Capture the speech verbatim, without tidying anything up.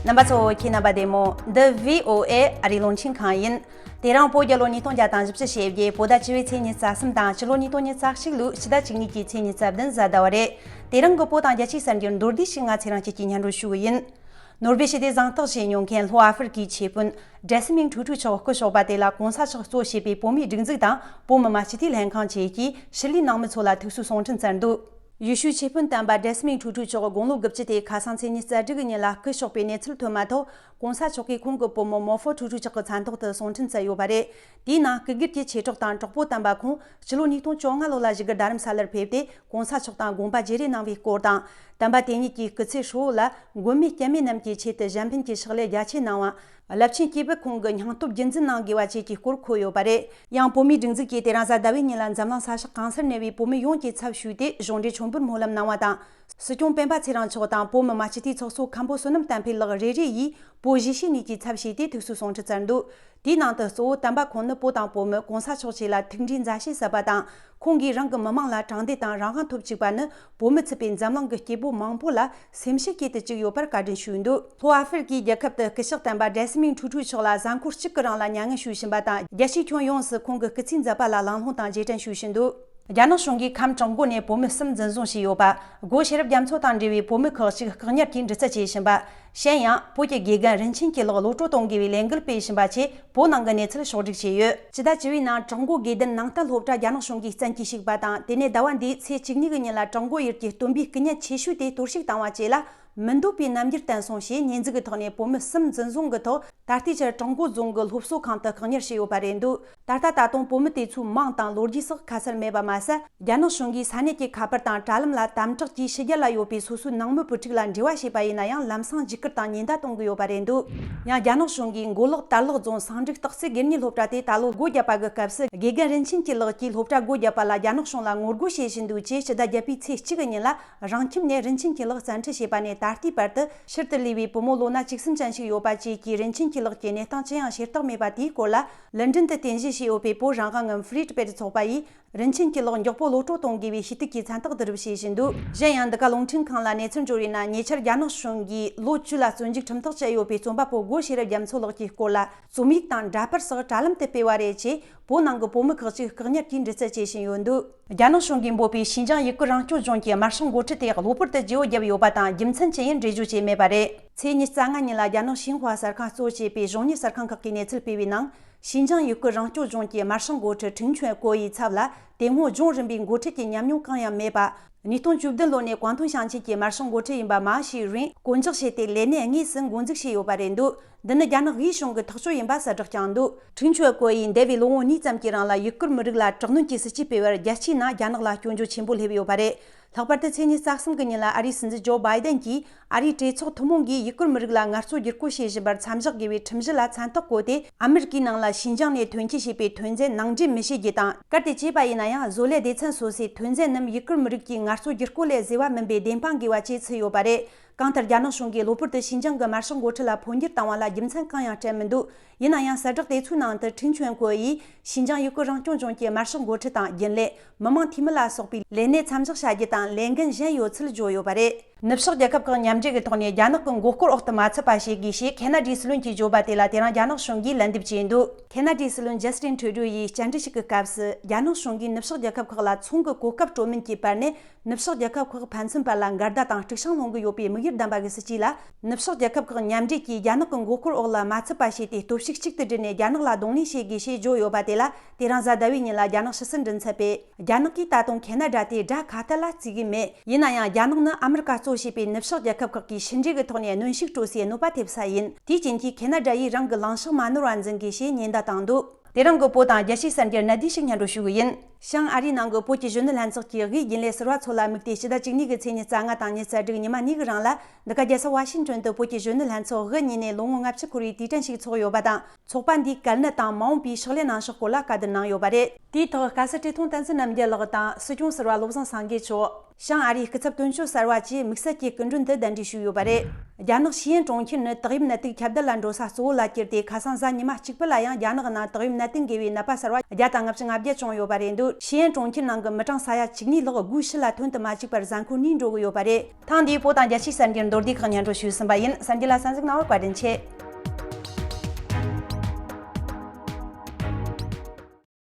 རྣམ་པ་ཚོ་ཁྱེད་རྣམ་པ་བདེ་མོ། འདི་བྷི་ཨོ་ཨེ་ཨ་རིའི་རླུང་འཕྲིན་ཁང་ཡིན། དེ་རིང་བོད་རྒྱལ་ལོ་ཉིས་སྟོང་བརྒྱ་དང་བཞི་བཅུ་ཞེ་བརྒྱད། བོད་ཟླ་བཅུ་པའི་ཚེས་ཉི་ཤུ་རྩ་གསུམ་དང་ཕྱི་ལོ་ཉིས་སྟོང་ཉི་ཤུ་རྩ་གཅིག་ལོའི་ཕྱི་ཟླ་བཅུ་གཉིས་ཀྱི་ཚེས་ཉི་ཤུ་རྩ་བདུན་གཟའ་ཟླ་བ་རེད། དེ་རིང་གི་བོད་དང་རྒྱལ་སྤྱིའི་གསར་འགྱུར་མདོར་བསྡུས་ཤིག་ང་ཚེ་རིང་སྐྱིད་ཀྱིས་སྙན་སྒྲོན་ཞུ་གི་ཡིན། ནོར་ཝེ་ཞི་བདེ་གཟེངས་རྟགས་བཞེས་མྱོང་མཁན་ལྷོ་ཨ་ཧྥེ་རི་ཀའི་ཆེ་དཔོན་ཇེ་སི་མིང་ཁྲུ་ཁྲུ་མཆོག་སྐུ་གཤེགས་པ་དེ་ལ་གོང་ས་མཆོག་གཙོ་བྱས་པའི་བོད་མིའི་སྒྲིག་འཛུགས་དང་བོད་མི་མང་སྤྱི་འཐུས་ལྷན་ཁང་བཅས་ཀྱིས་ཕྱི་ལས་ནང་མི་ཚོ་ལ་ཐུགས་གསོའི་གསུང་འཕྲིན་བསྩལ་འདུག་ཡེ་ཤུའི་ཆེ་དཔོན་དམ་པ་ཇེ་སི་མིང་ཁྲུ་ཁྲུ་མཆོག་དགུང་ལོ་དགུ་བཅུ་དེ་ཁ་སང་ཚེས་ཉི་ཤུ་རྩ་དྲུག་གི་ཉིན་ལ་སྐུ་གཤེགས་པའི་གནས་ཚུལ་ཐོན་མ་ཐག་གོང་ས་མཆོག་གིས་ཁོང་གི་བུ་མོ་མོ་ཧྥོ་ཁྲུ་ཁྲུ་མཆོག་གི་མཚན་ཐོག་ཏུ་གསུང་འཕྲིན་བསྩལ་ཡོད་པ་རེད། དེའི་ནང་སྐུ་སྒེར་གྱི་མཆེད་གྲོགས་དང་གྲོགས་པོ་དམ་པ་ཁོང་ཕྱི་ལོ་ཉིས་སྟོང་བཅོ་ལྔ་ལོ་ལ་བཞུགས་སྒར་རྡ་རམ་ས་ལར་ཕེབས་ཏེ། གོང་ས་མཆོག་དང་དགོངས་པ་བརྗེ་རེས་གནང་བའི་སྐོར་དང་། དམ་པ་དེ་ཉིད་ཀྱི་སྐུ་ཚེ་ཧྲིལ་བོ་ལ་མགོན་མེད་རྐྱེན་མེད་རྣམས་ཀྱི་ཆེད་དུ་གཞན་ཕན་གྱི་ཕྱག་ལས་རྒྱ་ཆེ་གནང་བ། རླབས་ཆེན་སྐྱེས་བུ་ཁོང་གི་སྙིང་སྟོབས་རྒྱུན་འཛིན་གནང་དགོས་པ་བཅས་ཀྱི་སྐོར་འཁོད་ཡོད་པ་རེད། ཡང་བོད་མིའི་སྒྲིག་འཛུགས་ཀྱིས་དེ་རིང་གཟའ་ཟླ་བའི་ཉིན་ལ་འཛམ་གླིང་ས་ཕྱོགས་གང་སར་གནས་པའི་བོད་མི་ཡོངས་ཀྱི་ཚབ་ཞུས་ཏེ་གཞུང་འབྲེལ་མཆོད་འབུལ་སྨོན་ལམ་གནང་བ་དང་། སྲིད་སྐྱོང་སྤེན་པ་ཚེ་རིང་མཆོག་དང་བོད་མི་མང་སྤྱི་འཐུས་ཚོགས་གཙོ་མཁན་པོ་བསོད་ནམས་བསྟན་འཕེལ་ལགས་རེ་རེ་ཡིས་བོད་གཞིས་བྱེས་གཉིས་ཀྱི་ཚབ་བྱས་ཏེ་ཐུགས་གསོའི་གསུང་འཕྲིན་བསྩལ་འདུག་དེའི་ནང་དུ་གཙོ་བོ་དམ་པ་ཁོང་ནི་བོད་དང་བོད་མི་གོང་ས་མཆོག་བཅས་ལ་ཐུགས་འདྲིས་མཛའ་བཤེས་ཟབ་པ་དང་། ཁོང་གིས་རང་གི་མི་མང་ལ་དྲང་བདེན་དང་རང་དབང་ཐོབ་བཅུག་པ་ནི་བོད་མི་ཚུད་པའི་འཛམ་གླིང་གི་སྐྱེ་བོ་མང་པོ་ལ་སེམས་ཤུགས་སྐྱེད་དུ་བཅུག་ཡོད་པར་བཀའ་དྲིན་ཞུས་འདུག་ལྷོ་ཨ་ཧྥེ་རི་ཀའི་རྒྱལ་ཁབ་ཏུ་སྐུ་ཞབས་དམ་པ་ཇེ་སི་མིང་ཁྲུ་ཁྲུ་མཆོག་ལ་གཟའ་འཁོར་གཅིག་གི་རིང་ལ་མྱ་ངན་ཞུས་བཞིན་པ་དང་། རྒྱལ་སྤྱིའི་ཁྱོན་ཡོངས་སུ་ཁོང་གི་སྐུ་ཚེའི་མཛད་པ་ལ་གླེང་སློང་དང་རྗེས་དྲན་ཞུས་བཞིན་འདུག་རྒྱ་ནག་གཞུང་གིས་ཁམས་བྲག་མགོ་ནས་བོད་མི་གསུམ་འཛིན་བཟུང་བྱས་ཡོད་པ། སྒོ་ཤེས་རབ་རྒྱ་མཚོ་དང་འབྲེལ་བའི་བོད་མི་ཁག་ཅིག་བཀག་ཉར་གྱིས་འདྲི་རྩད་བྱེད་བཞིན་པ། གཞན་ཡང་བོད་ཀྱི་དགེ་རྒན་རིན་ཆེན་གྱི་ལགས་གློད་གྲོལ་གཏོང་དགོས་པའི་ལས་འགུལ་སྤེལ་བཞིན་པ་བཅས་བོད་ནང་གི་གནས་ཚུལ་ཕྱོགས་བསྒྲིགས་བྱས་ཡོད། སྤྱི་ཟླ་བཅུ་པའི་ནང་བྲག་མགོ་དགེ་ལྡན་ནང་བསྟན་སློབ་གྲྭ་རྒྱ་ནག་གཞུང་གིས་བཙན་གྱིས་བཤིག་པ་དང་། དེ་ནས་ཟླ་བ་འདིའི་ཚེས་བཅུ་གཉིས་ཀྱི་ཉིན་ལ་བྲག་མགོ་ཡུལ་གྱི་སྟོན་པའི་སྐུ་བརྙན་ཆེ་ཤོས་དེ་གཏོར་བཤིག་བཏང་བ་བཅས་ལ་མི་འདོད་པའི་རྣམ་འགྱུར་བསྟན་སོང་ཞེས་ཉེས་འཛུགས་ཀྱི་ཐོག་ནས་བོད་མི་གསུམ་འཛིན་བཟུང་གི་ཐོག་ད་ལྟའི་ཆར་བྲག་མགོ་རྫོང་གི་སློབ་གསོ་ཁང་དུ་བཀག་ཉར་བྱས་ཡོད་པ་རེད་འདུག་ད་ལྟ་ད་དུང་བོད་མི་དེ་ཚོའི་མིང་དང་ལོ་རྒྱུས་སོགས་ཁ་གསལ་མེད་པ་མ་ཟད། རྒྱ་ནག་གཞུང་གིས་ས་གནས་ཀྱི་ཁ་པར་དང་དྲ་ལམ་ལ་དམ་དྲག་གིས་ཕྱི་རྒྱལ་ལ་ཡོད་པའི་སོ་སོའི་ནང་མི་བུ་ཕྲུག་ལ་འབྲེལ་བ་བྱས་པ་ཡིན་ན་ཡང་ལམ་སང་འཇིགས་སྐུལ་དང་ཉེན་བརྡ་གཏོང་གི་ཡོད་པ་རེད་འདུག་ཡང་རྒྱ་ནག་གཞུང་གིས་མགོ་ལོག་དར་ལག་རྫོང་སང་འབྲུག་སྟག་རྩེ་དགེ་བསྙེན་སློབ་གྲྭ་དེ་ད་ལོ་སྒོ་བརྒྱབ་པ་གི་སྐབས་སུ་དགེ་རྒན་རིན་ཆེན་གྱི་ལགས་ཀྱིས་སློབ་གྲྭ་སྒོ་བརྒྱབ་པ་ལ་རྒྱ་ནག་གཞུང་ལ་ངོ་རྒོལ་བྱེད་བཞིན་འདུག་ཅེས་ཕྱི་ཟླ་བརྒྱད་པའི་ཚེས་གཅིག་གི་ཉིན་ལ། རང་ཁྱིམ་ནས་རིན་ཆེན་གྱི་ལགས་བཙན་ཁྲིད་བྱས་པ་ནས་ད་ལྟའི་བར་དུ་ཕྱིར་དུ་ལུས་པའི་བུ་མོ་ལོ་ན་བཅུ་གསུམ་ཅན་ཞིག་ཡོད་པ་བཅས་ཀྱི་རིན་ཆེན་གྱི་ལགས་ཀྱི་གནས་སྟངས་ཅི་ཡང་ཤེས་རྟོགས་མེད་པ་དེའི་སྐོར་ལ། ལན་ཀྲན་དུ་རྟེན་གཞི་བྱས་ཡོད་པའི་བོད་རང་དབང་ངམ་Free Tibet་ཚོགས་པ་ཡིས། རིན་ཆེན་གྱི་ལགས་མགྱོགས་པོ་གློད་གྲོལ་གཏོང་དགོས་པའི་ཞུ་གཏུག་གི་མཚན་རྟགས་བསྡུ་རུབ་བྱེད་བཞིན་འདུག་གཞན་ཡང་། འདི་ག་རླུང་འཕྲིན་ཁང་ལ་གནས་ཚུལ་འབྱོར་བའི་ནང་། ཉེ་ཆར་རྒྱ་ནག་གཞུང་གིས་ལོ་བཅུ་ལ་བཙོན་འཇུག་ཁྲིམས་ཐག་བཅད་ཡོད་པའི་རྩོམ་པ་པོ་སྒོ་ཤེས་རབ་རྒྱ་མཚོ་ལགས་ཀྱི་སྐོར་ལ། རྩོམ་ཡིག་དང་འདྲ་པར་སོགས་དྲ་ལམ་དུ་སྤེལ་བ་རེད་ཅེས། བོད་ནང་གི་བོད་མི་ཁག་ཅིག་བཀག་ཉར་གྱིས་འདྲི་རྩད་བྱེད་བཞིན་ཡོད་འདུག་རྒྱ་ནག་གཞུང་གིས་འབོད་པའི་ཞིན་ཅང་ཡུ་གུར་རང་སྐྱོང་ལྗོངས་ཀྱི་དམར་ཤོག་འགོ་ཁྲིད་དེ་གློ་བུར་དུ་བརྗེ་བོ་བརྒྱབ་ཡོད་པ་དང་། རྒྱུ་མཚན་ཅི་ཡིན་འགྲེལ་བརྗོད་བྱས་མེད་པ་རེད། ཚེས་ཉི་ཤུ་རྩ་ལྔ་ཉིན་ལ་རྒྱ་ནག་ཤིན་ཧྭ་གསར་ཁང་གཙོ་བྱས་པའི་གཞུང་གཉེར་གསར་ཁང་ཁག་གིས་གནས་ཚུལ་སྤེལ་བའི་ནང་། ཞིན་ཅང་ཡུ་གུར་རང་སྐྱོང་ལྗོངས་ཀྱི་དམར་ཤོག་འགོ་ཁྲིད་ཁྲིན་ཆོན་ཀོ་ཡི་ཚབ་ལ། དེ་སྔོན་ལྗོངས་རིམ་པའི་འགོ་ཁྲིད་ཀྱི་ཉམས་མྱོང་གང་ཡང་མེད་པ། ཉིས་སྟོང་བཅུ་བདུན་ལོ་ནས་ཀོང་ཏུང་ཞིང་ཆེན་གྱི་དམར་ཤོག་འགོ་ཁྲིད་ཡིན་པ་མ་ཞིག་རིང་བསྐོ་འཇོག་བྱས་ཏེ། ལས་གནས་དངོས་སུ་འགོ་འཛུགས་བྱས་ཡོད་པ་རེད་འདུག་འདི་ནི་རྒྱ་ནག་དབུས་གཞུང་གི་ཐག་གཅོད་ཡིན་པ་གསལ་བསྒྲགས་ཀྱང་འདུག་ཁྲིན་ཆོན་ཀོ་ཡིས་འདས་པའི་ལོ་ངོ་གཉིས་ཙམ་གྱི་རིང་ལ་ཡུ་གུར་མི་རིགས་ལ་དྲག་གནོན་གྱི་སྲིད་ཇུས་སྤེལ་བར། རྒྱལ་སྤྱིའི་ནང་རྒྱ་ནག་ལ་སྐྱོན་བརྗོད་ཆེན་པོ་སླེབས་ཡོད་པ་རེད། ལྷག་པར་དུ་ཚེས་ཉི་ཤུ་རྩ་གསུམ་གྱི་ཉིན་ལ་ཨ་རིའི་སྲིད་འཛིན་ཇོ་བྷའི་ཏན་གྱིས། ཨ་རིའི་གྲོས་ཚོགས་ཐུན་མོང་གིས་ཡུ་གུར་མི་རིགས་ལ་ངལ་རྩོལ་བསྒྱུར་བཀོད་བྱེད་བཞིན་པར་མཚམས་བཞག་དགོས་པའི་ཁྲིམས་གཞི་ལ་མཚན་རྟགས་བཀོད་དེ། ཨ་མི་རི་ཀའི་ནང་ལ་ཞིན་ཅང་ནས་ཐོན་སྐྱེད་བྱས་པའི་ཐོན་རྫས་ནང་འདྲེན་མི་བྱེད་རྒྱུ་དང་། གལ་ཏེ་བྱས་པ་ཡིན་ན་ཡང་། བཟོ་ལས་སྡེ་ཚན་སོ་སོའི་ཐོན་རྫས་རྣམས་ཡུ་གུར་མི་རིགས་ཀྱི་ངལ་རྩོལ་བསྒྱུར་བཀོད་ལས་བཟོས་པ་མིན་པའི་བདེན་དཔང་དགོས་པ་བཅས་ཚུད་ཡོད་པ་རེད། གང་ལྟར། རྒྱ་ནག་གཞུང་གིས་གློ་བུར་དུ་ཞིན་ཅང་གི་དམར་ཤོག་འགོ་ཁྲིད་ལ་འཕོ་འགྱུར་བཏང་བ་ལ་རྒྱུ་མཚན་གང་ཡང་སྤྲད་མི་འདུག་ཡིན་ན་ཡང་། གསལ་བསྒྲགས་དེ་ཚོའི་ནང་དུ། ཁྲིན་ཆོན་ཀོ་ཡིས་ཞིན་ཅང་ཡུ་གུར་རང་སྐྱོང་ལྗོངས་ཀྱི་དམར་ཤོག་འགོ་ཁྲིད་དང་། རྒྱུན་ལས། མི་མང་འཐུས་མི་ལ་སོགས་པའི་ལས་གནས་མཚམས་བཞག་བྱ་རྒྱུ་དང་། ལས་འགན་གཞན་ཡོད་ཚུལ་བརྗོད་ཡོད་པ་རེད། ནུབ་ཕྱོགས་རྒྱལ་ཁབ་ཁག་མཉམ་འབྲེལ་གྱི་ཐོག་ནས་རྒྱ་ནག་གི་མགོ་སྐོར་འོག་ཏུ་མ་ཚུད་པ་བྱེད་དགོས་ཞེས་ཁེ་ན་ཌའི་སྲིད་བློན་གྱིས་བརྗོད་པ་དེ་ལ། དེ་རིང་རྒྱ་ནག་གཞུང་གིས་ལན་འདེབས་བྱས་འདུག་ཁེ་ན་ཌའི་སྲིད་བློན་ཇ་སི་ཏིན་ཁྲུ་ཌོ་ཡིས་བཅར་འདྲི་ཞིག་གི་སྐབས་སུ། རྒྱ་ནག་གཞུང་གིས་ནུབ་ཕྱོགས་རྒྱལ་ཁབ་ཁག་ལ་ཚོང་གི་གོ་སྐབས་སྤྲོད་མིན་གྱི་བར་ནས། ནུབ་ཕྱོགས་རྒྱལ་ཁབ་ཁག་ཕན་ཚུན་བར་ལ་འགལ་ཟླ་དང་དཀྲུག་ཤིང་སློང་གི་ཡོད་པའི་དམིགས་ཡུལ་ལྡན་པ་གི་སྲིད་ཇུས་ལ། ནུབ་ཕྱོགས་རྒྱལ་ཁབ་ཁག་མཉམ་འབྲེལ་གྱིས་རྒྱ་ནག་གི་མགོ་སྐོར་འོག་ལ་མ་ཚུད་པ་བྱས་ཏེ། སྟོབས་ཤུགས་གཅིག་ཏུ་བསྒྲིལ་ནས་རྒྱ་ནག་ལ་གདོང་ལེན་བྱེད་དགོས་ཞེས་བརྗོད་ཡོད་པ་དེ་ལ། དེ་རིང་གཟའ་ཟླ་བའི་ཉིན་ལ་རྒྱ་ནག་ཕྱི་སྲིད་མགྲིན་ཚབ་པས། རྒྱ་ནག་གིས་ད་དུང་ཁེ་ན་ཌ་དེ་དགྲ་ཁ་གཏད་ལ་བརྩི་གི་མེད། ཡིན་ན་ཡང་། རྒྱ་ནག་ནི་ཨ་མི་རི་ཀ་གཙོ་བྱས་པའི་ནུབ་ཕྱོགས་རྒྱལ་ཁབ་ཁག་གིས་ཕྱི་འབྲེལ་གྱི་ཐོག་ནས་གནོན་ཤུགས་སྤྲོད་སའི་གནོད་པ་ཐེབས་ས་ཡིན། དེའི་རྐྱེན་གྱིས་ཁེ་ན་ཌ་ཡིས་རང་གི་ལངས་ཕྱོགས་མ་ནོར་བ་འཛིན་དགོས་ཞེས་ཉེན་བརྡ་བཏང་འདུག་དེ་རིང་གི་བོད་དང་རྒྱལ་སྤྱིའི་གསར་འགྱུར་གནད་བསྡུས་ཤིག་སྙན་སྒྲོན་ཞུ་གི་ཡིན། བྱང་ཨ་རིའི་ནང་གི་བོད་ཀྱི་གཞོན་ནུ་ལྷན་ཚོགས་ཀྱི་དབུས་རྒྱུན་ལས་ཟུར་པ་ཚོ་ལ་དམིགས་ཏེ། ཕྱི་ཟླ་བཅུ་གཉིས་ཀྱི་ཚེས་ཉི་ཤུ་རྩ་ལྔ་དང་ཉི་ཤུ་རྩ་དྲུག་ཉི་མ་གཉིས་ཀྱི་རིང་ལ། འདི་ག་རྒྱལ་ས་ཝ་ཤིང་ཊོན་དུ་བོད་ཀྱི་གཞོན་ནུ་ལྷན་ཚོགས་དབུ་བརྙེས་ནས་ལོ་ངོ་ལྔ་བཅུ་འཁོར་བའི་དུས་དྲན་ཞིག་ཚོགས་ཡོད་པ་དང་། ཚོགས་པ་འདིའི་གལ་གནད་དང་མ་འོངས་པའི་ཕྱག་ལས་གནང་ཕྱོགས་སྐོར་ལ་བཀའ་བསྡུར་གནང་ཡོད་པ་རེད། དེའི་ཐོག་སྐལ་བཟང་བཀྲས་མཐོང་བསྟན་འཛིན་རྣམ་རྒྱལ་ལགས་དང་སྲིད་སྐྱོང་ཟུར་པ་བློ་བཟང་སངས་རྒྱས་མཆོག་བྱང་ཨ་རིའི་སྐུ་ཚབ་དོན་གཅོད་གསར་བ་བཅས་དམིགས་བསལ་གྱི་སྐུ་མགྲོན་དུ་གདན་འདྲེན་ཞུས་ཡོད་པ་རེད། རྒྱ་ནག་ཞི་ཨན་གྲོང་ཁྱེར་ནི་ཏོག་དབྱིབས་ནད་དུག་ཁྱབ་གདལ་ལ་འགྲོ་ས་གཙོ་བོ་ལ་གྱུར་ཏེ། ཁ་སང་གཟའ་ཉི་མ་གཅིག་པུ་ལ་ཡང་རྒྱ་ནག་ནང་ཏོག་དབྱིབས་ནད་དུག་འགོས་པའི་ནད་པ་གསར་བ་བརྒྱ་དང་ལྔ་བཅུ་ང་བརྒྱད་བྱུང་ཡོད་པ་རེད་འདུག་ཞི་ཨན་གྲོང་ཁྱེར་ནང་གི་མི་གྲངས་ས་ཡ་བཅུ་གཉིས་ལྷག་སྒོའི་ཕྱི་ལ་ཐོན་དུ་མ་བཅུག་པར་གཟའ་འཁོར་གཉིས་འགྲོ་གི་ཡོད་པ་རེད། ཐེངས་འདིའི་བོད་དང་རྒྱལ་སྤྱིའི་གསར་འགྱུར་མདོར་བསྡུས་ཁག་སྙན་སྒྲོན་ཞུས་ཟིན་པ་ཡིན། གསར་འགྱུར་ལ་གསན་གཟིགས་གནང་བར་བཀའ་དྲིན་ཆེ།